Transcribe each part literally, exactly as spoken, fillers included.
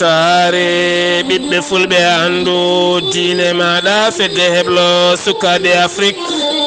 Saare ɓiɓɓe fulɓe anndu diine maaɗa fedde heblo sukaaɓe Afrik.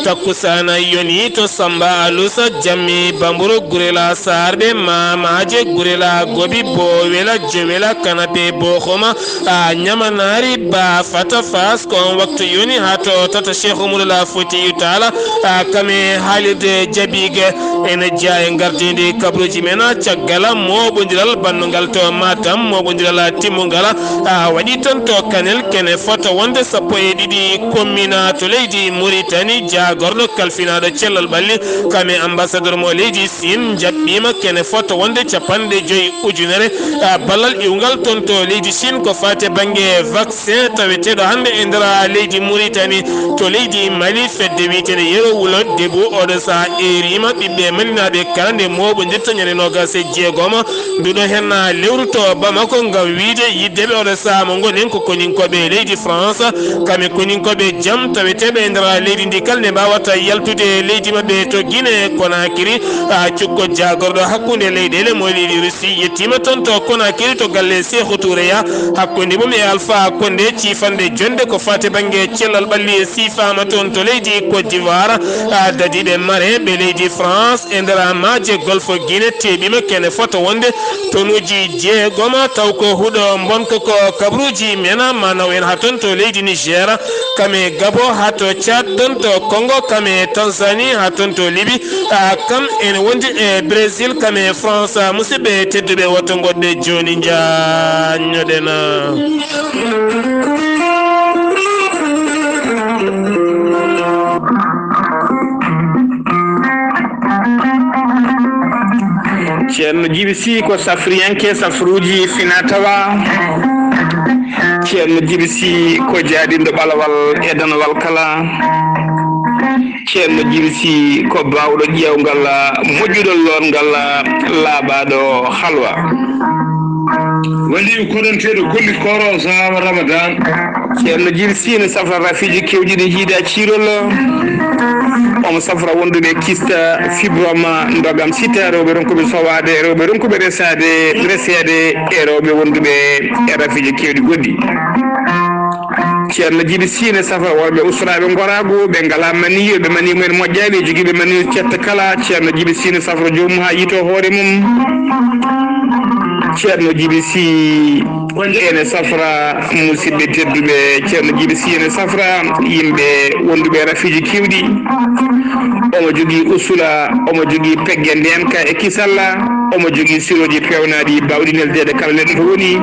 Takkusaana yoni to Samba Alusa jammi Bamburu Gurela Saarɓe Maamaaje Gurela Gobi Bowela Jowela Kanape Bohoma a Ñamanaari Ba Fata Fas ko on waktu yoni haa to tata Cheikh Umarula Fotiyu Taala a kame haalirde jabiige. Ene jeyaa e ngardiindi kabaruuji men caggal mooɓondiral bannungal to Matam, mooɓondiral timmungal a waɗi toon to Kanel, kene fota wonde sappo e ɗiɗi commune to leydi Mauritanie, jaagorɗo kalfinaaɗo cellal ɓalli, kame ambassadeur mo leydi Siin, jaɓɓiima kene fota wonde capanɗe joyi ujunere a ballal iwngal toon to leydi Siin ko faati bannge vaccin taweteeɗo hannde e nder leydi Mauritanie. To leydi Mali, fedde wiyeteende Yero Wulo Debu oɗo sahaa eeriima ɓiɓɓe malinaaɓe kala nde mooɓondirta ñande noogas e jeegom nduɗo heen lewru to Bamako ngam wiyde yiddeeɓe oɗo sahaa mo ngonen ko koninkooɓe leydi France, kame koninkooɓe jam taweteeɓe e nder leydi ndi kala nde mbaawata yaltude leydi maɓɓe to Guinée Conakry. A cukko jaagorɗo hakkunde leyɗeele mo leydi Russie yettiima toon to Conakry to galle Cheikhou Touré ya hakkunde mum e Alpha Condé ciifanɗe jonde ko faati bannge cellal ɓalli siifaama toon to leydi Côte d'Ivoire. A dadiiɓe mareeɓe leydi France e nder maaje Golfe Guinée teeɓiima kene fota wonde tonuuji jeegom taw ko huɗo mbonko ko kabaruuji men manaw en haa toon to leydi Niger, kame Gabo haa to Tchad toon to Congo kame Tanzanie haa toon to Libye. A kam ene wondi e Brésil kame France. Musidɓe tedduɓe woto ngoɗɗe jooni njaññoɗen. Ceerno Jibi Si ko safriyanke safruuji finaa-tawaa. Ceerno Jibi Si ko jaadinɗo ɓalawal e danawal kala. Ceerno Jibi Si ko baawɗo ƴeewngal, moƴƴuɗo loorngal, laaɓaaɗo halwa. Waliyu koɗonteeɗo golli kooro o sahaaba Ramadan. Ceerno Jibi Si ne safra rafiiji keewɗi ɗi jiida ciirol. Omo safra wonduɓe kista, fibrome, ndogam sita, rewɓe ronkuɓe sowaade, rewɓe ronkuɓe resaade, reseede, e rewɓe wonduɓe e rafiiji keewɗi goɗɗi. Ceerno Jibi Si ne safra worɓe usraaɓe ngoraagu, ɓe ngalaa maniyu, ɓe maniyu mumen moƴƴaani, jogiiɓe maniyu cetta kala. Ceerno Jibi Si ne safra joomum haa yiytoo hoore mum. Ceerno Jibi Si ene safra musidɓe tedduɓe. Ceerno Jibi Si ene safra yimɓe wonduɓe rafiiji keewɗi. Omo jogii usula, omo jogii pegge ndeenka e kisalla, omo jogii sirooji peewnaaɗi baawɗi neldeede kala neɗɗo to woni.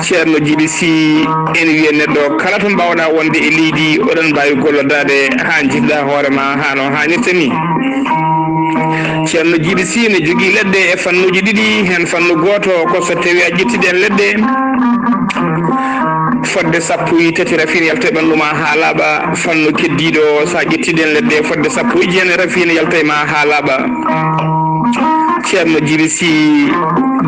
Ceerno Jibi Si ene wiya neɗɗo kala to mbaawɗaa wonde e leydi, oɗon mbaawi gollodaade haa njiɗɗaa hoore ma haa no haanirta ni. Ceerno Jibi Si ne jogii leɗɗe e fannuuji ɗiɗi, heen fannu gooto ko so tawii a ƴetti ɗeen leɗɗe, fodde sappo e tati rafiine yalta e ɓanndu ma haa laaɓa, fannu keddiiɗo, so a ƴetti ɗeen leɗɗe, fodde sappo e jeenayi rafiine yalta e ma haa laaɓa. Ceerno Jibi Si,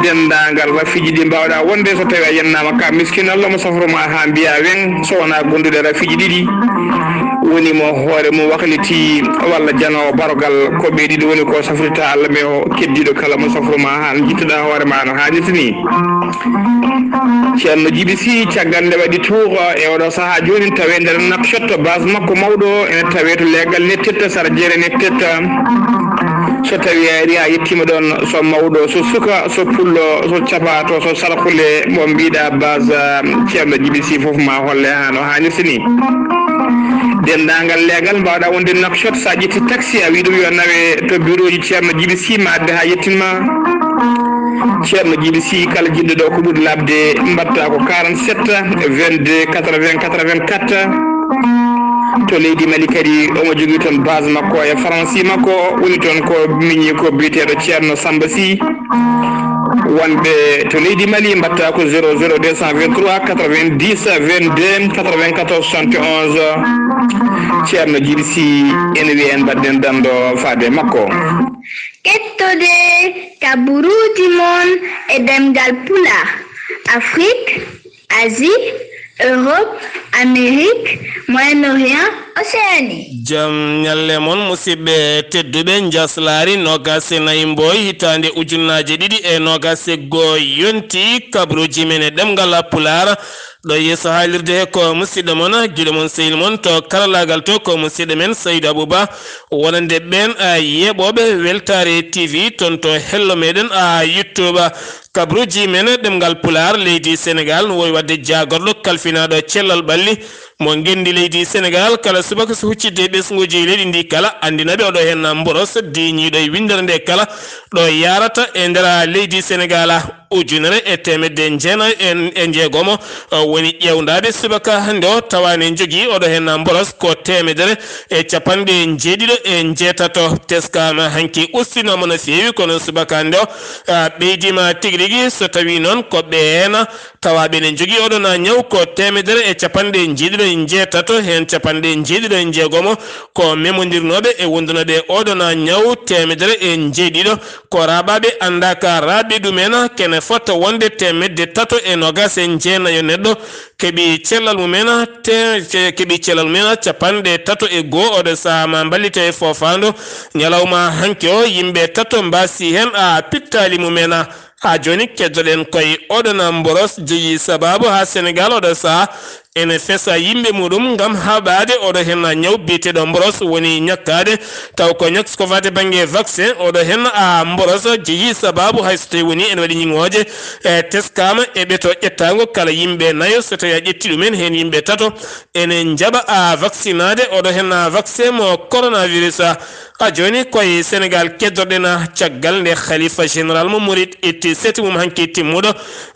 denndaangal rafiiji ɗi mbaawɗaa wonde, so tawii a yennaama ka miskin, Allah mo safru ma haa mbiyaa weŋ, so wonaa gonduɗe rafiiji ɗiɗi, woni mo hoore mum wakliti, walla janoowo barogal, ko ɓe ɗiɗi woni ko safrita Allah, mais o keddiiɗo kala mo safru ma haa njiɗtoɗaa hoore ma no haanirta ni. Ceerno Jibi Si, caggal nde waɗi tuuga e oɗo sahaa jooni, tawi nder Nouakchott, base makko mawɗo ene tawe to leegal Nettet, sara jeere Nettet. So tawi a ari a yettiima ɗoon, so mawɗo, so suka, so pullo, so capaato, so sarkule, mo mbiɗa base, um, Ceerno Jibi Si fof ma holle haa no haanirta ni. Denndaangal leegal mbaawɗa wonde Nouakchott, so a ƴetti taxi, a wii ɗum yo nawe to bureau ji Ceerno Jibi Si, ma adde haa yettin ma. Ceerno Jibi Si, kala jiɗɗo ɗo ko ɓuri laaɓde, mbaɗta ko quarante-sept, vingt-deux, quatre-vingts, quatre-vingt-quatre. To leydi Mali kadi, omo jogii toon base makko e faransi makko, woni toon ko miñi ko biyeteeɗo Ceerno Samba Si. Wonɓe to leydi Mali mbaɗta ko zéro zéro deux cent vingt-trois quatre-vingt-dix vingt-deux quatre-vingt-quatorze soixante et onze. Ceerno Jibi Si ene wiya en mbaɗden dando faade makko. Kettode kaburuuji mon e ɗemngal Pulaar, Afrik, Asie, Europe, Amérique, Moyen-Orient, Océanie. Jam ñalle mon, musidɓe tedduɓe. Njaslaari noogaas e nayi Mboy, hitaande ujunnaaje ɗiɗi e noogaas e goo yonti. Kabruuji men e ɗemngal Pulaar, ɗo yeeso haalirde he ko musidɗo mon, giɗo mon, sehil mon to karallaagal to, ko musidɗo men Saydu Abuba. Wonande ɓeen, a, yeeɓooɓe Weltaare T V toon to hello meɗen, a, YouTube. Kabruuji men ɗemngal Pulaar leydi Senegaal no wowi waɗde jaagorɗo kalfinaaɗo cellal ɓalli mo ngenndi leydi Senegaal kala subaka so huccidde e ɓesnguuji leydi ndi kala, anndina ɓe oɗo heen mboros diiñiiɗo e winndere nde kala ɗo yaarata e nder leydi Senegaal. Ujunere e teemedde jeenayi e, e njeegomo, o woni ƴeewndaaɓe subaka hannde o, tawaani jogii oɗo heen mboros ko teemedere e capanɗe njeeɗiɗo e njeetato. Teskaama hanki, ustinaama no feewi, kono subaka hannde o, a, ɓeydiima tigi rigi. So tawii noon ko ɓeen tawaaɓe ne njogii oɗo na ñaw ko teemedere e capanɗe njeeɗiɗo e njeetato, heen capanɗe njeeɗiɗo e njeegomo ko memondirnooɓe e wondunooɓe e oɗo na ñaw teemedere e njeeɗiɗo. Ko raaɓaaɓe anndaaka raaɓe ɗumen, kene fota wonde teemedde tato e noogaas e jeenayo neɗɗo keɓi cellal mumen, te, ce-, keɓi cellal mumen capanɗe tato e goo. Oɗo sahaa ma mballite e foofaandu. Ñalawma hanki o, yimɓe tato mbaasi heen, a, pittaali mumen. Haa jooni, keddoɗen koye oɗo na mboros jeyi sabaabu haa Senegaal oɗo sahaa ene fesa yimɓe muɗum ngam haɓaade oɗo heen ñaw biyeteeɗo mboros woni ñakkaade, taw ko ñak-, ko faati bannge vaccin. Oɗo heen, a, mboros jeyi sabaabu hay so tawi woni ene waɗi ñiŋooje, e, teskaama e ɓeto ƴettaango kala yimɓe nayo, so tawi a ƴetti ɗumen heen yimɓe tato ene njaɓa, a, vaccinaade oɗo heen, a, vaccin mo coronavirus. A, jooni koye Senegaal keddoɗen, a, caggal nde Khalifa Général mo Murid itti seti mum hanki timmuɗo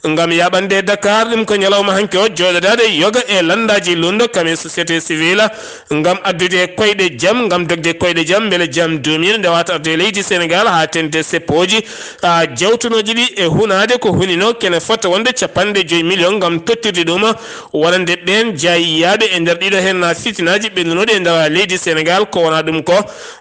ngam yaaɓande Dakar. Ɗum ko ñalawma hanki o jooɗodaade yoga e lanndaaji lundo kam e société civile ngam addude koyɗe jam, ngam dogde koyɗe jam, mbele jam duumiiɗo nde wata arde e leydi Senegaal haa teeŋti seppooji, a, jawtunooji ɗi e hunaade ko hunino kene fota wonde capanɗe joyi miliyoŋ ngam tottirde ɗum wonande ɓeen jaayiyaaɓe e nder ɗiɗo heen fitinaaji ɓennunooɗi e nder leydi Senegaal. Ko wona ɗum ko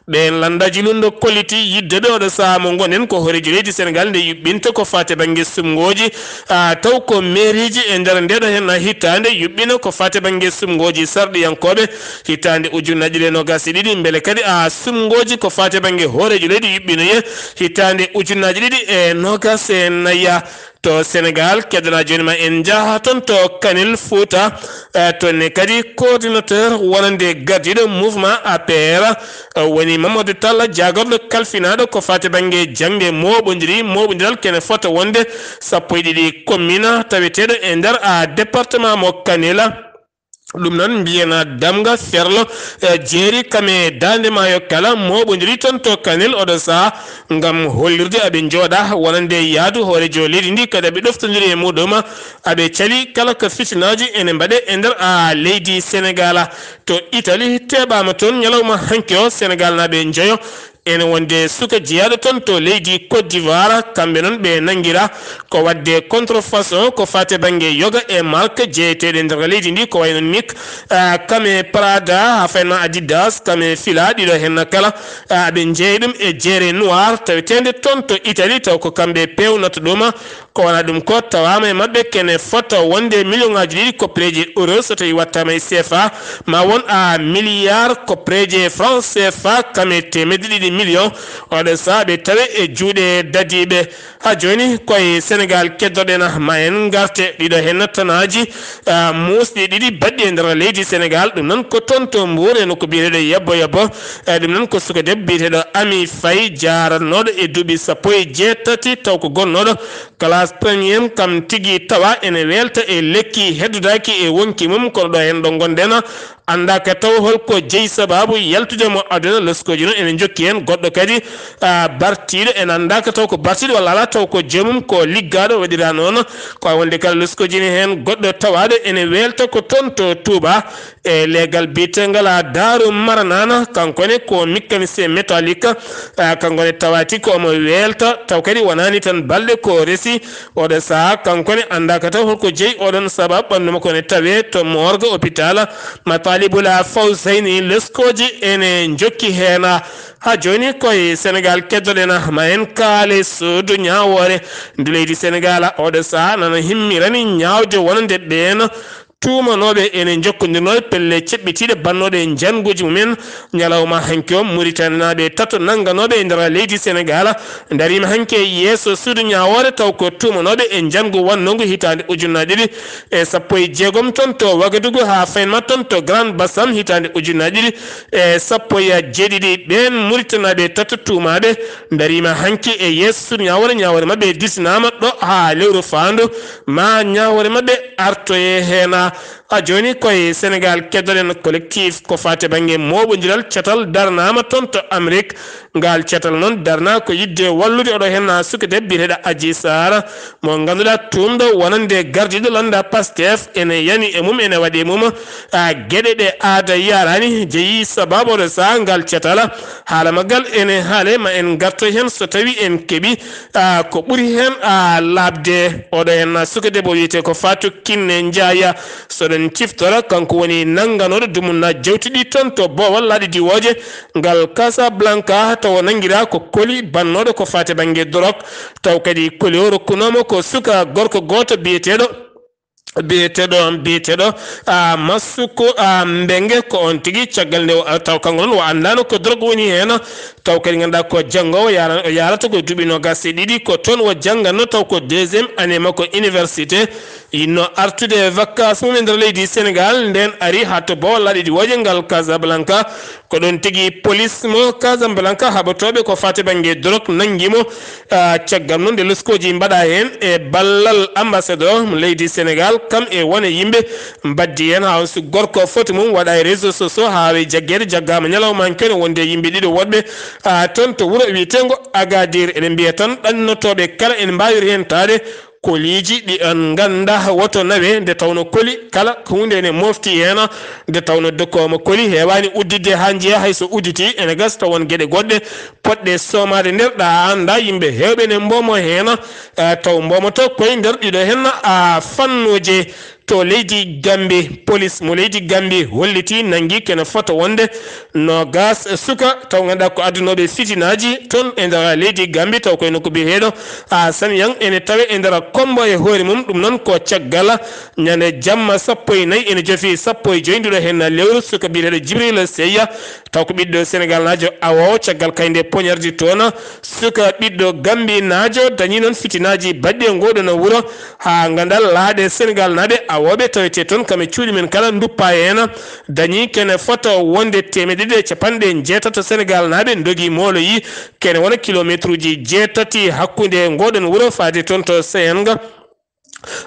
ɓeen lanndaaji lundo kolliti yidde ɓe oɗo sahaa mo ngonɗen ko hooreejo leydi Senegaal nde yuɓɓinta ko faati bannge sumngooji, a, taw ko meeriiji e nder ndeeɗo heen hitaande yuɓɓina ko faati bannge sumngooji sarɗiyankooɓe hitaande ujunnaaji ɗiɗi e noogaas e ɗiɗi, mbele kadi, a, sumngooji ko faati bannge hooreejo leydi yuɓɓinoye hitaande ujunnaaji ɗiɗi e noogaas e nayi. To Senegaal, keddanaa jooni ma en njaha toon to Kanel Fuuta, eh, toon ne kadi coordinateur wonande gardiiɗo mouvement A P R, eh, woni Mamadou Talla, jaagorɗo kalfinaaɗo ko faati bannge jaŋde mooɓondiri, mooɓondiral kene fota wonde sappo e ɗiɗi commune taweteeɗo e nder, a, département mo Kanel. Ɗum noon mbiyana damga ferlo, eh, jeeri kam e daande maayo kala mooɓondiri toon to Kanel oɗo sahaa ngam hollirde aɓe njooɗa wonande yaadu hooreejo leydi ndi kadi aɓe ɗoftondiri e muɗum aɓe cali kala ko fitinaaji ene mbaɗe e nder, a, leydi Senegaal. To Italie teɓaama toon ñalawma hanki o Senegaal naaɓe njoyo ene wonde suka jeyaaɗo toon to leydi Côte d'Ivoire, kamɓe noon ɓe nanngira ko waɗde contrefaçon ko faati bannge yoga e marque jeyeteeɗe nder leydi ndi ko wayno Nike, ah, kam e Prada, haa fayin ma Adidas, kam e Fila, ɗiɗo heen kala, ah, aɓe njeeya ɗum e jeere noir taweteende toon to Italie, taw ko kamɓe peewnata ɗum. Ko wona ɗum ko tawaama e maɓɓe kene fota wonde miliyoŋaaji ɗiɗi koppereeji euro so tawi wattaama e C F A, ma won a milliard koppereeji franc C F A kam e teemedde ɗiɗi miliyoŋ. Oɗo sahaa ɓe tawe e juuɗe dadiiɓe. Haa jooni koye Senegaal keddoɗen, ma en ngarte ɗiɗo heen tanaaji, ah, muusɗi ɗiɗi baɗɗi e nder leydi Senegaal. Ɗum noon ko toon to Mbuur e nokku biyeteeɗo Yabbo Yabbo. Eh, ɗum noon ko suka debbo biyeteeɗo Ami Faye, jaaratnooɗo e duuɓi sappo e jeetati, taw ko gonnooɗo classe première, kam tigi tawa ene weelta e lekki, heddodaaki e wonki mum, kono ɗo heen ɗo ngonɗen, anndaaka taw holko jeyi sabaabu yaltude mo aduna. Loskooji noon ene njokki heen, goɗɗo kadi, ah, bartiiɗo, en anndaaka taw ko bartiiɗo walla alaa, taw ko joomum ko liggaaɗo, waɗira noon. Ko wayi wonde kala loskooji ne heen goɗɗo tawaaɗo ene weelta ko toon to Touba. E leegal biyeteegal a Daaru Marnaan, kanko ne ko mécanicien métallique, ah, kanko ne tawaati ko omo weelta, taw kadi wonaani tan balɗe ko resi. Oɗo sahaa, kanko ne anndaaka taw holko jeyi oɗon sabaabu, ɓanndu makko ne tawee to morgue hôpital Matalibul Fawzayni. Leskooji ene njokki heen. Haa jooni koye Senegaal keddoɗen, ma en kaale suudu ñaawoore ndu leydi Senegaal. Oɗo sahaa nana himmirani ñaawde wonande ɓeen tuumanooɓe ene njokkondirnoo e pelle ceɓɓitiiɗe bannooɗe e njannguuji mumen. Ñalawma hanki o, Muritaninaaɓe tato nannganooɓe e nder leydi Senegaal ndariima hanki e yeeso suudu ñaawoore, taw ko tuumanooɓe e njanngu wannongu hitaande ujunnaji ɗiɗi e sappo e jeegom toon to Wagadugu haa faynma toon to Grand Bassam hitaande ujunnaji ɗiɗi e sappo e jeeɗiɗi. Ɓeen Muritaninaaɓe tato tuumaaɓe ndariima hanki e yeeso suudu ñaawoore, ñaawoore maɓɓe disinaama ɗo haa lewru faandu ma ñaawoore maɓɓe artoye heen. A jooni koye Senegaal, keddoɗen collectif ko faati bannge mooɓondiral catal daranaama toon to Amérique. Ngal catal noon daranaa ko yiɗde wallude oɗo heen suka debbo biyeteeɗo Adji Sarr, mo ngannduɗaa tuumɗo wonande gardiiɗo lannda Pastef, ene yani e mum, ene waɗi e mum, a, geɗe ɗe aada yaraani, jeyi sabaabu oɗo sahaa ngal catal. Haala maggal ene haale, ma en ngartoy heen so tawi en keɓi, a, ko ɓuri heen, a, laaɓde. Oɗo heen suka debbo wiyetee ko Fatou Kiné Ndiaye. So ɗen ciftora, kanko woni nannganooɗo dumunna jawti ɗi toon to boowal laaɗe diwooje ngal Casablanca, tawa nanngiraa ko koli bannooɗo ko faati bannge dorog. Taw kadi koli o rokkunooma ko suka gorko gooto biyeteeɗo, biyeteeɗo, biyeteeɗo, a, Masuku, a, Mbenge, ko on tigi caggal nde o, taw kanko noon o anndaano ko dorog woni heen. Taw kadi ngannduɗaa ko janngoowo, yaara-, o yaarata ko duuɓi noogaas e ɗiɗi, ko toon o janngatnoo, taw ko deuxième année makko université. Yiɗno artude e vacances mum e nder leydi Senegaal, ndeen ari haa to boowal laaɗe diwooje ngal Casablanca. Ko ɗoon tigi police mo Casablanca haɓotooɓe ko faati bannge dorog nanngi mo. Ah, caggal noon nde leskooji mbaɗaa heen e ballal ambassadeur mo leydi Senegaal, kam e wone yimɓe mbaddi heen haa on si gorko foti mum waɗa e réseaux sociaux haa wayi jaggeede, jaggaama ñalawma hanki o wonde yimɓe ɗiɗo woɗɓe, ah, toon to wuro wiyeteengo Agadir. Eɗen mbiya tan ɗannotooɓe kala ene mbaawiri heen taade. Koliiji ɗi on nganndaa woto nawe, nde tawno koli kala ko huunde ene mofti heen, nde tawno dokkoowo koli heewaani udditde haa njiya hay so udditi, ene gasa taw won geɗe goɗɗe potɗe soomaade nder ɗa a anndaa, yimɓe heewɓe ene mboomo heen, eh, taw mboomoto koye nder ɗiɗo heen, ah, fannuuji. To leydi Gambi, police mo leydi Gambi holliti nanngi kene fota wonde noogaas suka taw ngannduɗaa ko addunooɓe fitinaaji toon e nder leydi Gambi, taw koye nokku biyeteeɗo, ah, Sanyang, ene tawe e nder Kombo e hoore mum. Ɗum noon ko caggal ñande jamma sappo e nayi ene jofi sappo e joy nduɗo heen lewru, suka biyeteeɗo Jibril Seyya, taw ko ɓiɗɗo Senegal naajo awoowo caggal kayde poñardi toon. Suka ɓiɗɗo Gambi naajo dañi noon fitinaaji baɗɗi e ngoɗo no wuro haa ngandal laaɗe Senegal naaɓe awooɓe tawete toon kam e cuuɗi men kala nduppa heen. Dañi kene fota wonde teemedde ɗiɗi e capanɗe jeetato Senegal naaɓe ndogi mooloyi kene wona kilomeetruuji jeetati hakkunde ngoɗon wuro faade toon to Seyanga.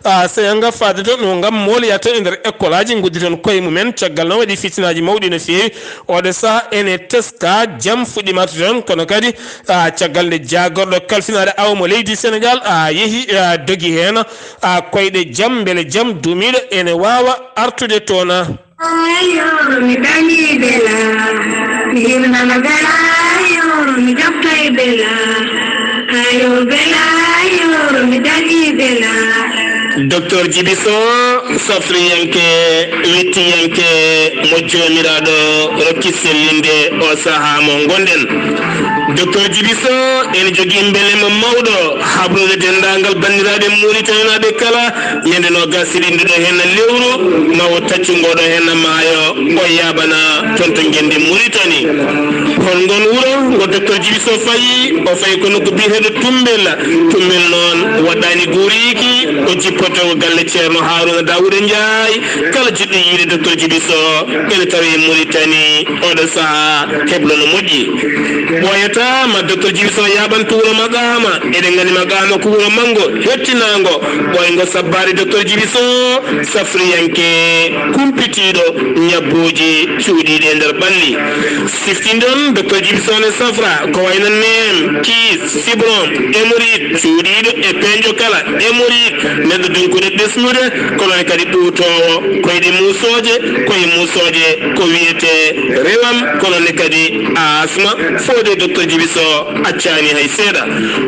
Ah, Seyanga faade toon no ngam mooloya toon e nder ekkolaaji, nguddi toon koye mumen. Caggal noon waɗi fitinaaji mawɗi no feewi. Oɗo saha ene teska jam fuɗɗiima to toon, kono kadi, ah, caggal nde jaagorɗo kalfinaade awa mo leydi Senegal, ah, yehi, ah, dogi heen, ah, koyɗe jam, mbele jam duumiiɗo ene waawa artude toon. Ayo, mi dañi bela, mi hirnama bela, ayo, mi jokkay bela. Ayo, bela, ayo, mi dañi bela. Docteur Djiby Sow, safriyanke, wittiyanke mo Joomiraaɗo rokki sellinde o sahaa mo ngonɗen. Docteur Djiby Sow ene jogii mbelemma mawɗo habrude denndaangal banndiraaɓe Muritaninaaɓe kala, ñande noogas e ɗiɗi nduɗo heen lewru, ma o taccu ngoɗo heen maayo, o yaaɓana toon to ngenndi Muritani. Hol ngon wuro ngo Docteur Djiby Sow fayi? O fayi ko nokku biyeteeɗo Tumbel. Tumbel noon waɗɗaani guuriiki, o jippoto ko galle Ceerno Haaruna Daawuda Njaay. Kala jiɗɗo yiide Docteur Djiby Sow ene tawi e Muritani, oɗo sahaa heblo no moƴƴi. Ɓooyataa ma Docteur Djiby Sow yaaɓantu wuro Maqaama. Eɗen nganndi Maqaama ko wuro manngo, hettinaango, ɓooyngo sabbaade Docteur Djiby Sow, safriyanke, kumpitiiɗo ñabbooji cuuɗiiɗi e nder ɓalli. Siftinɗon Docteur Djiby Sow ne safra ko wayno neem, kiis, fibrom, hémorroïde, cuuɗiiɗo e peejo kala, hémorroïde, neɗɗo donkuɗo ɓesnude, kono ne kadi ɗuutoowo, koyɗe muusooje, koye muusooje ko wiyetee rewam, kono ne kadi asma, fodde Docteur Djiby Sow accaani hay seeɗa.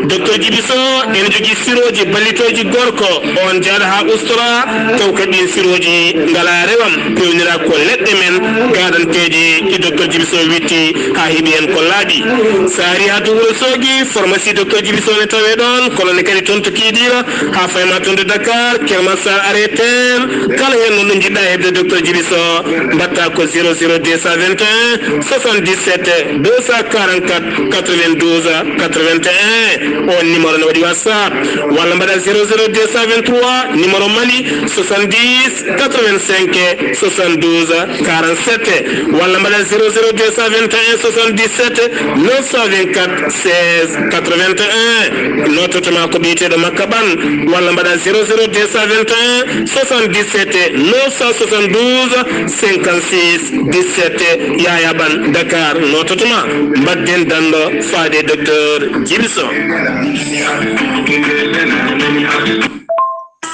Docteur Djiby Sow ene jogii sirooji ballitooji gorko, on jaaɗa haa ustora, taw kadi ɗiin sirooji ngalaa rewam, peewnira ko leɗɗe men gaadanteeje ɗi Docteur Djiby Sow witti haa heɓi heen ko laaɓi. So a ari haa to Wuro Soogi, pharmacie Docteur Djiby Sow ne tawee ɗoon, kono ne kadi toon to Kidira, haa fayma toon to Dakar, Keur Massar, areten. Kala heen noon ɗo njiɗɗaa heɓde Docteur Djiby Sow, mbaɗtaa ko zéro zéro deux cent vingt et un, soixante-dix-sept, deux cent quarante-quatre, quatre-vingt-douze, quatre-vingt-un. Oon numéro ne waɗi WhatsApp. Walla mbaɗaa zéro zéro deux cent vingt-trois, numéro Mali, soixante-dix, quatre-vingt-cinq, soixante-douze, quarante-sept. Walla mbaɗaa zéro zéro deux cent vingt et un, soixante-dix-sept, neuf cent vingt-quatre, seize, quatre-vingt-un. Nototo ma ko biyeteeɗo Makka Ɓan. Walla mbaɗaa zéro zéro deux cent vingt et un, soixante-dix-sept, neuf cent soixante-douze, cinquante-six, dix-sept. Yaya Ɓan, Dakar, nototo ma. Mbaɗden danndo faade Docteur Djiby Sow.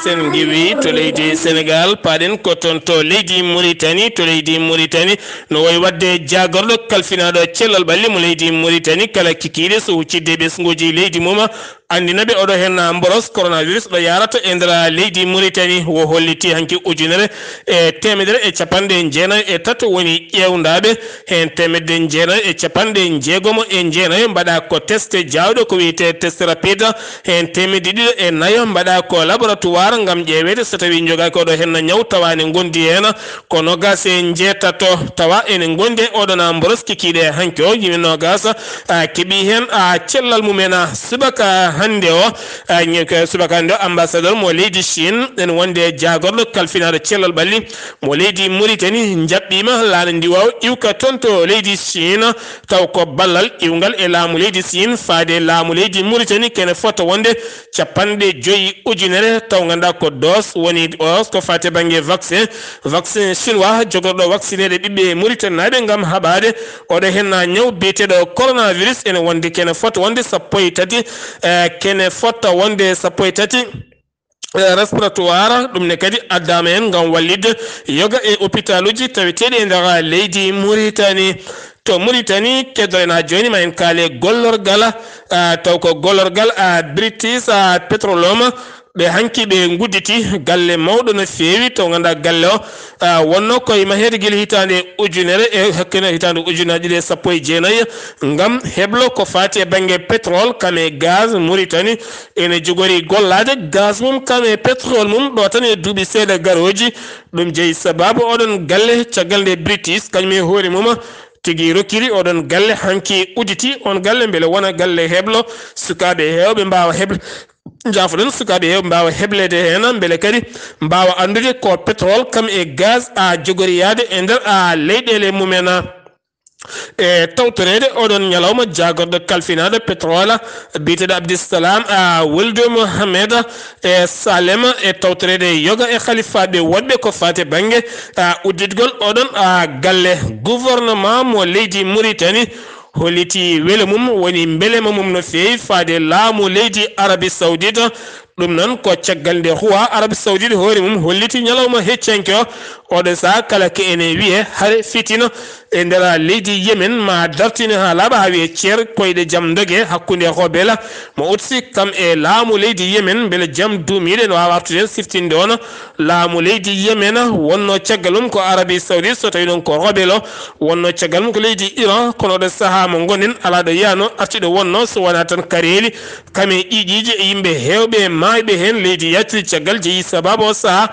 Sen ngiwi to leydi Senegal, paaɗen ko toon to leydi Muritani. To leydi Muritani, no woyi waɗde jaagorɗo kalfinaaɗo cellal ɓalli mo leydi Muritani, kala kikiiɗe so huccidde ɓesnguuji leydi mum, anndina ɓe oɗo heen mboros coronavirus ɗo yaarata e nder leydi Muritani. Wo holliti hanki ujunere e teemedere e capanɗe jeenayo e tato woni ƴeewndaaɓe, heen teemedde jeenayo e capanɗe jeegomo e jeenayo mbaɗa ko test jaawɗo ko wiyetee test rapide, heen teemedde ɗiɗo e nayo mbaɗa ko laboratoire ngam ƴeeweede so tawii njogaaki oɗo heen ñaw tawa ne ngondi heen ko noogaas e njeetato, tawa ene ngondi e oɗo na mboros kikiiɗe hanki o yimɓe noogaas, a, keɓi heen, a, cellal mum en, a, subaka hannde o, a, ñe-, ko subaka hannde o ambassadeur mo leydi Chine en wonde jaagorɗo kalfinaaɗo cellal ɓalli mo leydi Muritani njaɓɓiima laana ndiwaaw iwka toon to leydi Chine, taw ko ballal iwngal e laamu leydi Chine faade laamu leydi Muritani kene fota wonde capanɗe joyi ujunere, taw ngannduɗaa ko dose woni os ko faati e bannge vaccin, vaccin chinois jogorɗo vaccineede ɓiɓɓe Muritaninaaɓe ngam haɓaade oɗo heen ñaw biyeteeɗo coronavirus ene wonde kene fota wonde sappo e tati, eh, kene fota wonde sappo e tati, eh, respiratoire, ɗum ne kadi addaama en ngam wallitde yoga e hôpitaluuji taweteeɗi e nder leydi Muritani. To Muritani, keddoɗen haa jooni ma en kaale gollorgal, ah, taw ko gollorgal, ah, British, ah, Petroleum. Ɓe hanki ɓe ngudditi galle mawɗo no feewi, taw ngannduɗaa galle o, ah, wonno koye maheede gila hitaande ujunere e hakkene hitaande ujunaaji ɗiɗi e sappo e jeenayi ngam heblo ko faati e bannge pétrole kam e gaz. Muritani ene jogori gollaade gaz mum kam e pétrole mum ɗo tan e duuɓi seeɗa garooji. Ɗum jeyi sababu oɗon galle caggal nde British kañum e hoore mum tigi rokkiri oɗon galle hanki udditi on galle mbele wona galle heblo sukaaɓe heewɓe mbaawa heblo. Njaafoɗen sukaaɓe heewɓe mbaawa hebleede heen mbele kadi mbaawa anndude ko pétrole kam e gaz a jogori yaade e nder a leyɗeele mumen. E tawtoreede oɗon ñalawma jaagorɗo kalfinaaɗo pétrole biyeteeɗo Abdissalam, a, Wuldu Mohamed e Salem e tawtoreede yoga e halifaaɓe wonɓe ko faati bannge, a, udditgol oɗon, a, galle. Gouvernement mo leydi Muritani holliti welo mum woni mbelema mum no feewi faade laamu leydi Arabie Saoudite. Ɗum noon ko caggal nde huwa Arabie Saoudite hoore mum holliti ñalawma heccanke o. Oɗo saha kala ko ene wiye hare fitina e nder leydi Yemen ma dartine haa laaɓa haa wiye ceer koyɗe jam ndoge hakkunde rebelle mo Houthi kam e laamu leydi Yemen mbele jam duumiiɗo ene waawa artude heen siftinde on. Laamu leydi Yemen wonno caggal mum ko Arabie Saoudite so tawi noon ko rebelle o wonno caggal mum ko leydi Iran, kono oɗo saha mo ngonen alaa ɗo yaano arti ɗo wonno so wonaa tan kareeli kam e ƴiiƴiiji e yimɓe heewɓe e maayɓe heen leydi yaltiri caggal jeyi sababu o saha.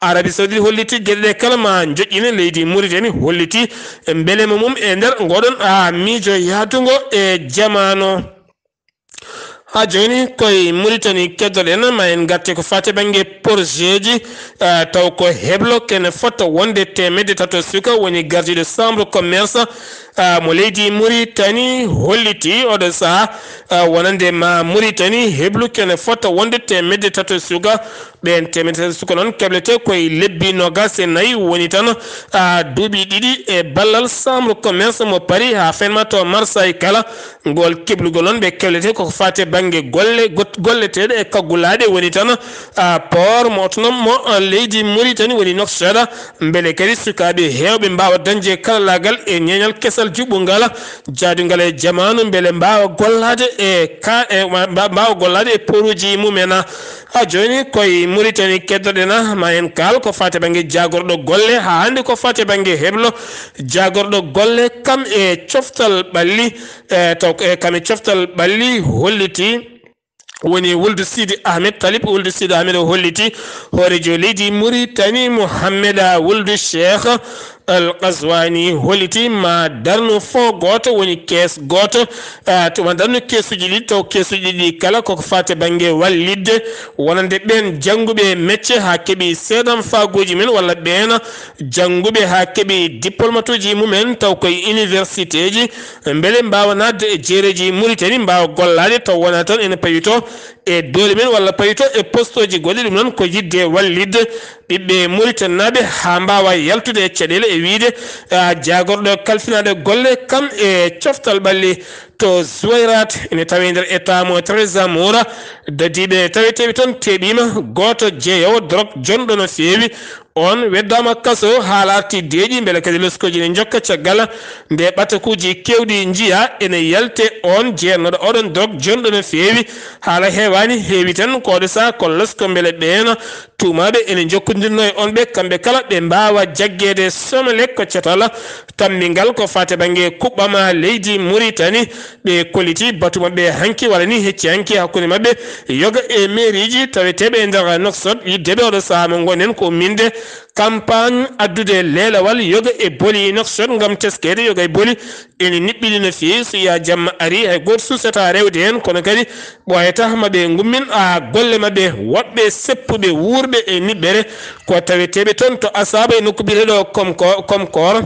Arabie Saoudite holliti geɗe ɗe kala ma joƴƴine leydi Muritani holliti mbelema mum e nder ngoɗon a miijo yaadugo e jamaano. Haa jooni koye Muritani keddoɗen ma en ngarte ko faati bannge porjeeji, ah, taw ko heblo kene fota wonde teemedde tato suka woni gardiiɗo chambre commerce, ah, mo leydi Muritani holliti oɗo saha, ah, wonande ma Muritani heblu kene fota wonde teemedde tato suka. Ɓeen teemedde tato suka noon keblete koye lebbi noogaas e nayi woni tan, ah, duuɓi ɗiɗi e ballal chambre commerce mo Paris haa fenma to Marseille kala. Ngol keblugol noon ɓe keblete koko faati e bannge golle got-, golleteeɗe e kaggulaaɗe woni tan, ah, port mo autonome mo, ah, leydi Muritani woni Nouakchott. Mbele kadi sukaaɓe heewɓe mbaawa dañde karallaagal e ñeeñal kesal juɓɓungal jaadungal e jamaanu mbele mbaawa gollaade e ka-, e ma-, mba-, mbaawa gollaade e poruuji mumen. Haa jooni koye Muritani keddoɗen, ma en kaal ko faati bannge jaagorɗo golle, haa hannde ko faati bannge heblo jaagorɗo golle, kam e coftal ɓalli, e taw, e kam e coftal ɓalli holliti woni wuldu Sidi Ahmed Talib, wuldu Sidi Ahmed o holliti hoorejo leydi Muritani Mouhammeda wuldu Cheikh Al Qaswani holliti ma darnu fond gooto, woni kees gooto, ah, to ma darnu keesuji ɗiɗi, taw keesuji ɗiɗi kala koko faati bannge wallitde wonande ɓeen jannguɓe mecce haa keɓi seedam faaguuji men walla ɓeen jannguɓe haa keɓi diplomatuuji mumen taw koye universitéji, mbele mbaawa naatde e jeereji Muritani, mbaawa gollaade taw wonaa tan ene pawito e doole men walla pawito e postooji goɗɗi. Ɗum noon ko yiɗde wallitde ɓiɓɓe Muritaninaaɓe haa mbaawa yaltude e caɗeele e wiyde, ah, jaagorɗo kalfinaaɗo golle kam e coftal ɓalli to Zuwayrat ene tawee nder état mo Trésor Mora. Dadiiɓe taweteeɓe toon teeɓiima, gooto jeeyoowo drog jonɗo no feewi, oon weddaama kaso haa laarti deeƴi, mbele kadi leskooji ne njokka caggal nde ɓatakuuji keewɗi njiyaa ene yalte. Oon jeeyatnooɗo oɗon drog jonɗo no feewi, haala heewaani, heewi tan ko oɗo sahaa ko lesko mbele ɓeen tuumaaɓe ene njokkondirnoo e oon ɓe, kamɓe kala ɓe mbaawa jaggeede Somelec ko catal tammbingal ko faati bannge kuɓɓam leydi Muritani. Ɓe kolliti batu maɓɓe hanki walla ni hecci hanki hakkunde maɓɓe yoga e mairieji taweteeɓe e nder Nouakchott, yiddeɓe oɗo sahaa mo ngonɗen ko umminde campagne addude leelawal yoga e boli Nouakchott ngam teskeede yoga e boli ene niɓɓiɗi no feewi. So yaa jamma ari, hay gooto suusata rewde heen, kono kadi ɓooyata ma ɓe ngummin, a, golle maɓɓe. Woɗɓe seppuɓe wuurɓe e niɓɓere ko taweteeɓe toon to Asaba e nokku biyeteeɗo Komko-, Komkoor.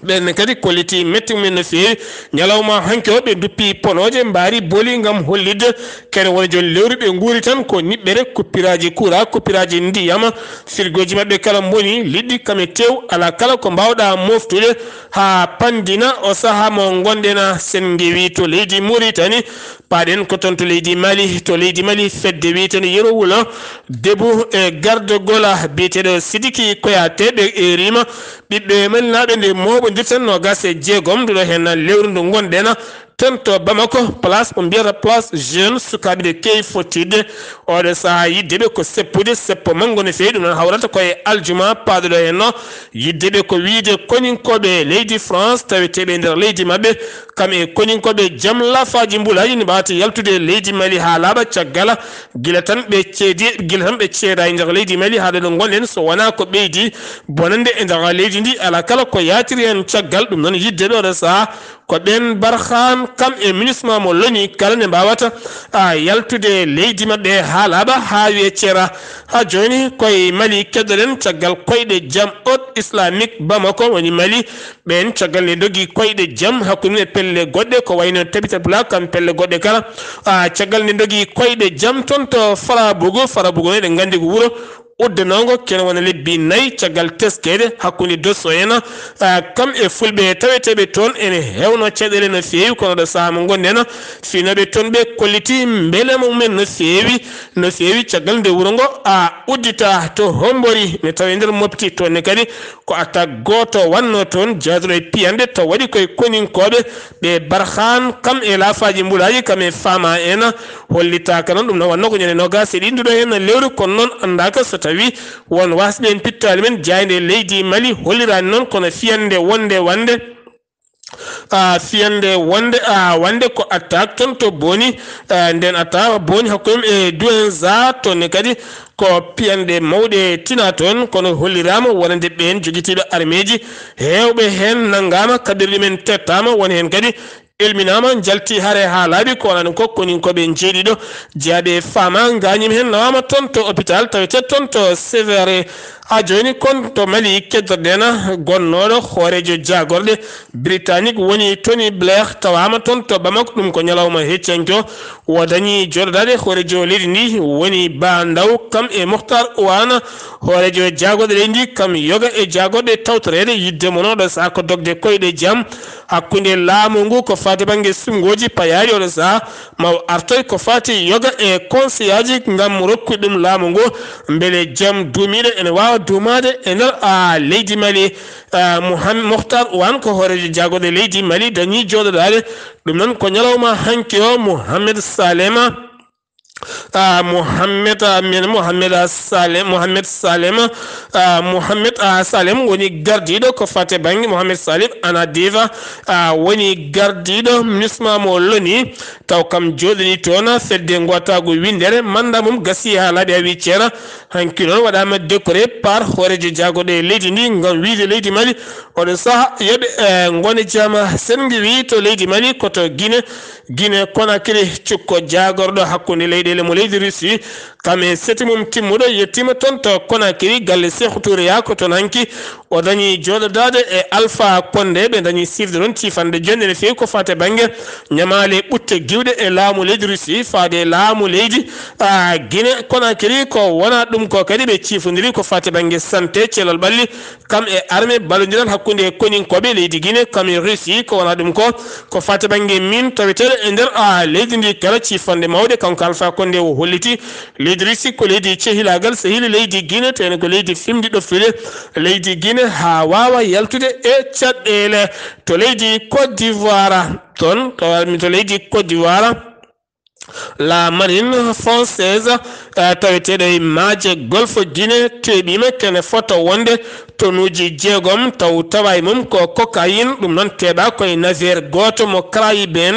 Ɓeen ne kadi kolliti mette mumen no feewi. Ñalawma hanki o, ɓe nduppi ponooje, mbaari boli ngam hollitde kene woni jooni lewru ɓe nguuri tan ko niɓɓere, kuppiraaji kura, kuppiraaji ndiyam, firgooji maɓɓe kala mboni, liɗɗi kam e tew, alaa kala ko mbaawɗaa mooftude haa panndina o sahaa mo ngonɗen. Sen ngewi to leydi Muritani, paaɗen ko toon to leydi Mali. To leydi Mali, fedde wiyeteende Yero Wulo Debu e garde gola biyeteeɗo Sidiki Koyate, ɓe eeriima ɓiɓɓe malinaaɓe nde mooɓondirten noogaas e jeegom nduɗo heen lewru ndu ngonɗen, toon to Bamako, place mo mbiyata place jeune, sukaaɓe nde keewi fottitde. Oɗo sahaa yiddeɓe ko seppude, seppo manngo no feewi, ɗum noon hawrata ko e aljuma paaɗo ɗo heen o. Yiddeɓe ko wiyde koninkooɓe leydi France taweteeɓe e nder leydi maɓɓe, kam e koninkooɓe jam laafaaji mbulaaji ne mbaawata yaltude e leydi Mali haa laaɓa caggal gila tan ɓe ceedi, gila tan ɓe ceedaa e nder leydi Mali haa ɗo ɗo ngonɗen, so wonaa ko ɓeydi bonande e nder leydi ndi, alaa kala ko yaatiri heen caggal. Ɗum noon yiddeɓe oɗo sahaa ko ɓeen Barkhane kam e MINUSMA mo loni kala ne mbaawata, a, yaltude leydi maɓɓe haa laaɓa haa wiyee ceera. Haa jooni koye Mali keddoɗen caggal koyɗe jam Haute Islamique Bamako woni Mali. Ɓeen caggal nde ndogi koyɗe jam hakkunde e pelle goɗɗe ko wayno Tabital Pulaar kam pelle goɗɗe kala. A, caggal nde ndogi koyɗe jam toon to Farabougou. Farabougou noon eɗen nganndi ko wuro uddanoongo kene wona lebbi nayi caggal teskeede hakkunde Dosso en, a, kam e fulɓe taweteeɓe toon ene heewno caɗeele no feewi, kono ɗo sahaa mo ngonɗen, finooɓe toon ɓe kolliti mbelema mumen no feewi, no feewi caggal nde wuro ngo, a, uddita to Hombori ne tawi nder Mopti. Toon ne kadi ko attaque gooto wannoo toon, jaaduɗo e piyanɗe taw waɗi koye koninkooɓe ɓe Barkhane kam e laafaaji mbulaaji kam e Fama en. Hollitaaka noon, ɗum noon wannoo ko ñande noogaas e ɗiɗi nduɗo heen lewru, kono noon anndaaka so tawi won waasɓe en pittaali men jaaynde leydi Mali holliraani noon, kono fiyande wonde wande, a, fiyande wonde, a, wande ko attaque toon to Boni, a, nden attaque Boni hakkunde e Douenza, toon ne kadi ko piyanɗe mawɗe tina toon, kono holliraama wonande ɓeen jogitiiɓe armeeji heewɓe heen nanngaama, kaɓirɗe men tettaama, won heen kadi elminaama, njalti hare haa laaɓi, ko wonaa ɗum ko koninkooɓe njeeɗiɗo jeyaaɓe e Fama ngaañiima heen, nawaama toon to hôpital tawetee toon to Sévaré. Haa jooni kon to Mali keddoɗen, gonnooɗo hooreejo jaagorɗe Britannique woni Tony Blair tawaama toon to Bamako, ɗum ko ñalawma hecci hanki o. O dañi jooɗodaade hooreejo leydi ndi woni Ba Ndaw kam e Moctar Ouane, hooreejo jaagorɗe leydi ndi kam yoga e jaagorɗe tawtoreede. Yidde mon oɗo sahaa ko dogde koyɗe jam hakkunde laamu ngu ko faati bannge suɓngooji payaaɗi oɗo sahaa ma o artoy ko faati yoga e konseyaaji ngam rokkude ɗum laamu ngu mbele jam duumiiɗo ene waawa duumaade e nder, a, leydi Mali. A, Mouham-, Moctar Ouane ko hooreejo jaagorɗe leydi Mali dañi jooɗodaade. Ɗum noon ko ñalawma hanki o Mohamed Salema, ah, Mohamed, ah, men Mohamed, ah, Salem, Mohamed Salem, ah, Mohamed, ah, Salem woni gardiiɗo ko fate bannge Mohamed Salif Anadiva, ah, woni gardiiɗo Misma mo Loni, taw kam jooɗani toon fedde ngootaango winndere, mannda mum gasi haa laaɓi a wi ceera. Hanki noon waɗaama décoré par hooreejo jaagorɗo e leydi ndi ngam wiyde leydi Mali, oɗo saha yoɓe, eh, ngone jama. Sen ngi wi to leydi Mali ko to Guinée, Guinée Conakry, cukko jaagorɗo hakkunde leyɗeele mo leydi Russie, kam e seti mum timmuɗo yettima toon to Conakry, galle Sékou Touré ya ko toon hanki. O dañi jooɗodaade e Alpha Condé, ɓe dañi sifde noon ciifande jonde no feewi ko fate bannge ñamaale ɓutte giwɗe e laamu leydi Russie faade e laamu leydi, ah, Guinée Conakry. Ko wona ɗum ko kadi ɓe ciifondiri ko fate bannge santé, ceelal ɓalli, kam e armée ballondiral hakkunde e koninkooɓe leydi Guinée kam e Russie. Ko wona ɗum ko, ko fate bannge min taweteeɗo e nder, ah, leydi ndi kala ciifande mawɗe kanko Alpha Condé o holliti leydi Russie ko leydi cehilaagal, sehili leydi Guinée, tawno ko leydi fimndi ɗoftude leydi Guinée haa waawa yaltude e caɗeele. To leydi Côte d'Ivoire, toon, to, to leydi Côte d'Ivoire, la marine française, eh, taweteeɗo e maaje Golfe Guinée teeɓiima kene fota wonde tonuuji jeegom, taw tawa e mum ko cocaïne, ɗum noon teeɓa ko e navire gooto mo Caribéen,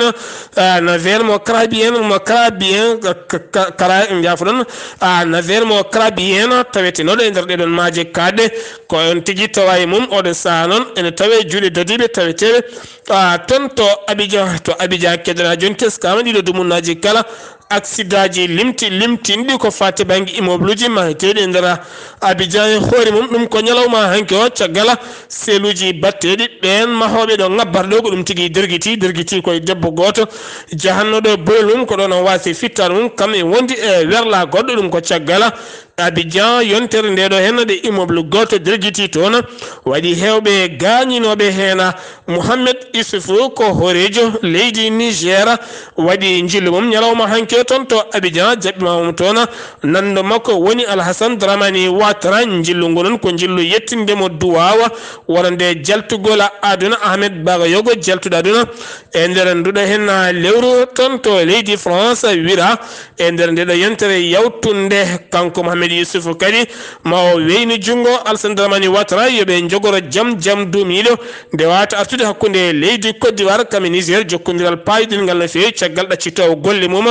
eh, navire mo Caribéen, mo Caribéen, ka-, ka-, Cara-, njaafoɗon, ah, navire mo Caribéen tawetenooɗo e nder ɗeɗon maaje kaaɗɗe, ko on tigi tawa e mum oɗo saha noon ene tawe juuɗe dadiiɓe taweteeɓe, ah, toon to Abidjan, to Abidjan keddora jooni teskama ɗiɗo dumunnaaji kala, aksidaaji limti, limtinɗi ko fate bannge immeuble uji maheteeɗi e nder Abidjan e hoore mum. Ɗum ko ñalawma hanki o, caggal seeluuji batteeɗi, ɓeen mahooɓe ɗo ŋabbar ɗo ko ɗum tigi dergiti, dergiti koye debbo gooto jahannoɗo boyol mum, ko ɗoon o waasi fittaandu mum, kam e wondi e werla goɗɗo, ɗum ko caggal Abidjan, yontere nde ɗo heen de immeuble gooto dergiti toon, waɗi heewɓe gaañinooɓe heen. Mohamed Issoufou ko hooreejo leydi Niger, waɗi njillu mum ñalawma hanki o toon to Abidjan, jaɓɓiima mum toon. Nanndo makko woni Alhassane Dramane Ouattara. Njillu ngu noon ko njillu yettinde mo duwaawa wonande jaltugol aduna, Ahmed Bakayoko, jaltuɗo aduna e nder nduɗo heen lewru toon to leydi France, wira e nder ndeɗo yontere yawtunde. Kanko Mohamed Youssouf kadi ma o weynu junngo Alassane Dramane Ouattara yo ɓe njogoro jam, jam duumiiɗo nde waawata artude hakkunde leydi Côte d'Ivoire kam e Niger. Jokkondiral paayidinngal no feewi caggal ɗaccitoowo golle mum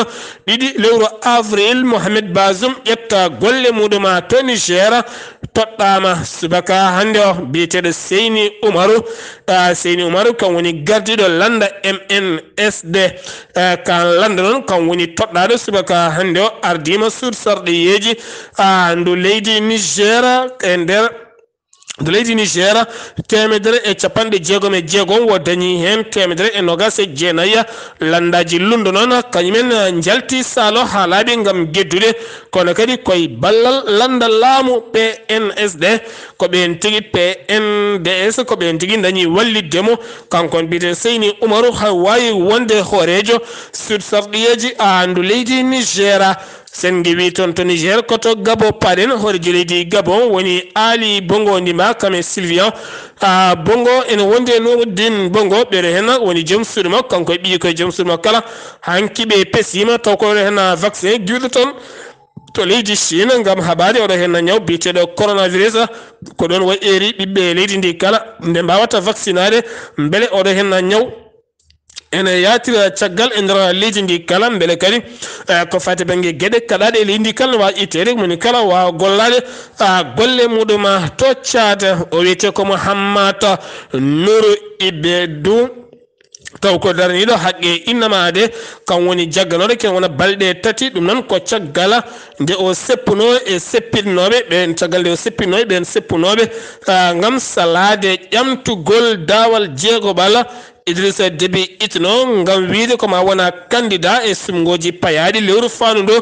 ɗiɗi lewru avril. Mohamed Bazoum ƴetta golle muɗum to Niger, toɗɗaama subaka hannde o, biyeteeɗo Seyni Umaru. Ah, Seyni Umaru kam woni gardiiɗo lannda M N S D. Eh, kan lannda noon kam woni toɗɗaaɗo subaka hannde o, ardiima suudu sarɗiyeeji, ah, ndu leydi Niger e nder ndu leydi Niger, teemedere e capanɗe jeegom e jeegom, o dañi heen teemedere e noogaas e jeenayi. Lanndaaji lunndu noon, kañumen njalti saalo haa laaɓi ngam geddude, kono kadi koye ballal lannda laamu P N S D, ko ɓeen tigi P N D S, ko ɓeen tigi dañi wallitde mo. Kanko on biyetee Seyni Umaru, hay waawi wonde hooreejo suudu sarɗiyeeji, ah, ndu leydi Niger. Sen ngewi toon to Niger, ko to Gabon paɗen. Hooreejo leydi Gabon woni Ali Bongo Ondimba, kam e Sylvain, ah, Bongo, ene wondi e Noureddine Bongo, ɓeɗo heen woni joom suudu makko, kanko e ɓiyi koye joom suudu makko kala. Hanki ɓe pesiima, taw ko oɗo heen vaccin giwɗo toon to leydi Chine ngam haɓaade oɗo heen ñaw biyeteeɗo coronavirus. Ko ɗoon wayi eeri ɓiɓɓe leydi ndi kala nde mbaawata vaccinaade, mbele oɗo heen ñaw ene yaatira caggal e nder leydi ndi kala, mbele kadi, eh, ko fati bannge geɗe kaɗaaɗe e leydi ndi kala ne waawi itteede, moni kala waawa gollaade, ah, golle muɗum, ah, to Caad. O wiyetee ko Mouhammad Nour Ibedou, taw ko daraniiɗo haqqe innamaade, kam woni jagganooɗo ken wona balɗe tati, ɗum noon ko caggal nde o seppunoo e seppitnooɓe ɓeen, caggal nde o seppitnoo e ɓeen seppunooɓe, ah, ngam salaade ƴamtugol daawal jeegoɓal Idrissa Déby Itno ngam wiyde ko ma wona candidat e suɓngooji payaaɗi lewru faandu ndu.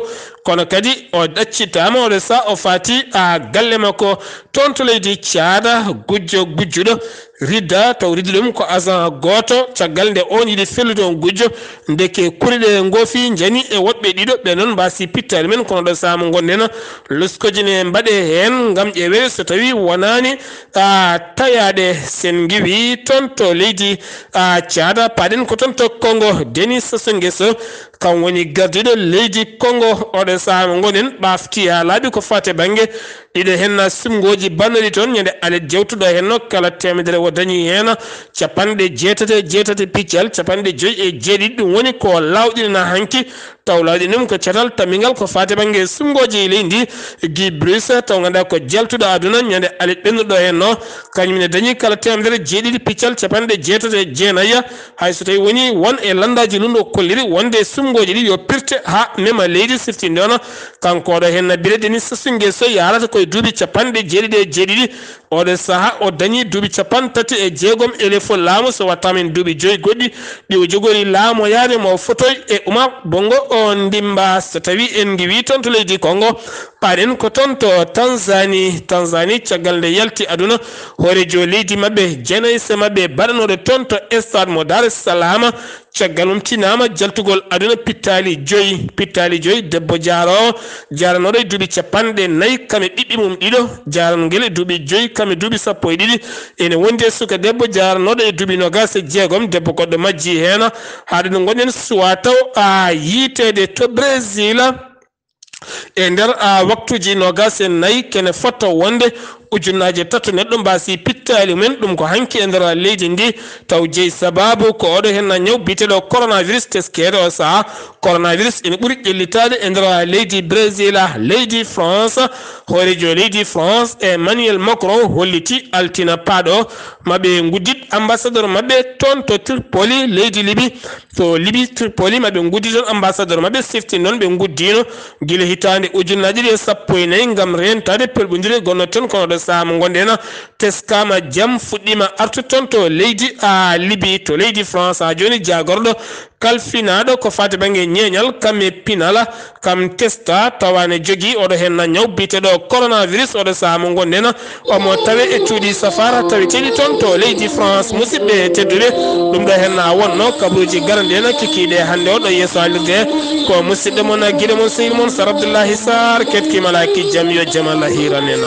Kono kadi o ɗaccitaama, oɗo saha o faati, ah, galle makko toon to leydi Caad, gujjo gujjuɗo Ridda, taw Ridda ɗum ko agent gooto, caggal nde oon yiɗi fellude oon gujjo, ndeke kuri ɗe ngoofi njani e woɗɓe ɗiɗo, ɓe noon mbaasi pittaali men, kono ɗo saama ngonɗen, loskoji ne mbaɗe heen ngam ƴeewee so tawii wonaani, a, tayaaɗe. Sen ngiwi toon to leydi, a, Caada, paaɗen ko toon to Kongo, Denis Sassou Nguesso, kam woni gardiiɗo leydi Kongo. Oɗo saama ngonɗen ɓaafti haa laaɓi ko faati bannge ɗiɗo heen na sumngooji bannoɗi toon, ñande alet jewtuɗo heen no kala teemedere o dañi heen capanɗe jeetati e jeetati piccal capanɗe joyi e jeeɗiɗi. Ɗum woni ko laawɗinaa hanki, taw laawɗin ɗum ko catal tammingal ko faati bannge sumngooji leydi ndi. Guy Bruce, taw nganndaa ko jaltuɗo aduna ñande alet ɓennuɗo heen no, kañum ne dañi kala teemedere jeeɗiɗi piccal capanɗe jeetati e jeenayi. Hay so tawi woni won e lanndaaji lunndo kolliri wonde sumngooji ɗi yo pirte haa mema leydi sifti ndono. Kanko oɗo heen na bire Denis Sassou Nguesso yarata koye duuɓi capanɗe jeeɗiɗi e jeeɗiɗi. Oɗo saha o dañi duuɓi capanɗe tati e jeegom e lefol laamu, so wattaama en duuɓi joyi goɗɗi ɗi o jogori laamoyaade mo fotoy e Umar Bongo o ndimba. So tawi en ngiwi toon to leydi Kongo, paaɗen ko toon to Tanzanie. Tanzanie, caggal nde yalti aduna, hooreejo leydi maɓɓe, jenayse maɓɓe baɗanooɗo toon to stade mo Dar es Salaam, caggal mum tinaama jaltugol aduna pittaali joyi, pittaali joyi, debbo jaaroowo, jaaranooɗo e duuɓi capanɗe nayi, kam e ɓiɓɓe mum ɗiɗo, jaaranngel e duuɓi joyi, kam e duuɓi sappo e ɗiɗi. Ene wondi e suka debbo jaaranooɗo e duuɓi noogaas e jeegom, debbo goɗɗo majji heen. Haa ɗo ngonɗen suwa taw a yiiteede to Brésil. E nder, a, waktuuji noogaas e nayi kene fotto wonde ujunnaaje tato neɗɗo mbaasi pittaali mum en, ɗum ko hanki e nder leydi ndi. Taw jeyi sabaabu ko oɗo heen na ñaw biyeteeɗo coronavirus teskeede o saha. Coronavirus ene ɓuri ƴellitaade e nder leydi Brésil, leydi France. Hooreejo leydi France Emmanuel Macron holliti altina paaɗo maɓe nguddit ambassadeur maɓɓe toon to Tripoli, leydi Libi. To Libi, Tripoli, maɓe nguddi toon ambassadeur maɓɓe, sifti noon ɓe nguddiino gila hitaande ujunnaaje ɗiɗi e sappo e nayi ngam reentaade pelɓondire gonno toon, kono ɗo saama ngonɗen teskaama jam fuɗɗiima artu toon to leydi, a, Libi, to leydi France. Haa jooni jaagorɗo kalfinaaɗo ko faati bannge ñeeñal kam e pinal, kam testa tawa ne jogii oɗo heen na ñaw biyeteeɗo coronavirus. Oɗo sahaa mo ngonɗen omo tawe e cuuɗi safaara taweteeɗi toon to leydi France. Musidɓe tedduɓe, ɗum ɗo heen na wonno kabaruuji garanɗi en kikiiɗe hannde o ɗo yeeso haalirde. Ko musidɗo mon, giɗo mon, sehil mon Sar Abdoullahi Sarr, keɗki malaaki jam, yo jam Allah hiiran en.